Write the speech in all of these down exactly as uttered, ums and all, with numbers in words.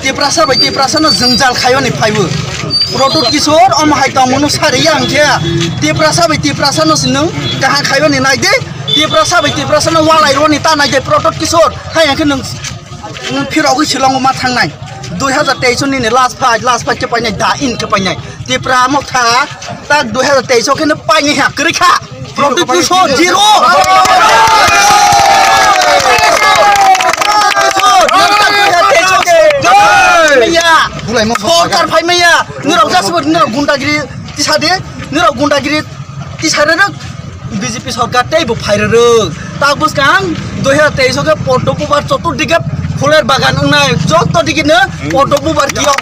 Tiprasa bai Tiprasa no jwngjal khaiyoni phaibo. Protot Kishore omo hai tongmano sari ya hwnkhe Tiprasa bai Tiprasa no si nwng kaham khaiyoni nai de. Tiprasa bai Tiprasa no walai roni ta nai de Protot Kishore hai hwnkhe nwng, nwng phirogwi Shillong o ma thangnai. Dui hazar teis o nini last fight, last fight khe painai da in khe painai. Tipra mokha tak dui hazar teis o khe no painai ha kwrwi kha. Proto Kishore zero. Sorkar phai maya. Nirok jasbo nirok gundagiri tisade. Nirok gundagiri tisade rok B J P sorkar tei bo phai rok. Tak bwskang dui hazar teis o khe Padma Bupar Chaturdiga phuler bagan wngnai joto digi no Padma Bupar kiyok.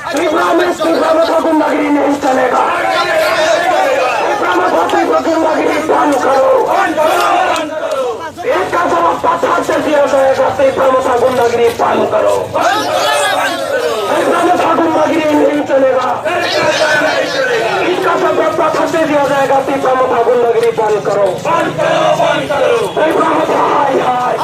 Tipra Motha, Tipra Motha gundagiri nahi chalega. Tipra Motha, Tipra gundagiri bandh karo. Iska sabab pathar se diya jayega, Tipra Motha gundagiri bandh karo. Tipra Motha gundagiri nahi chalega. Iska sabab pathar se diya jayega, Tipra Motha gundagiri bandh karo. Tipra Motha hai hai.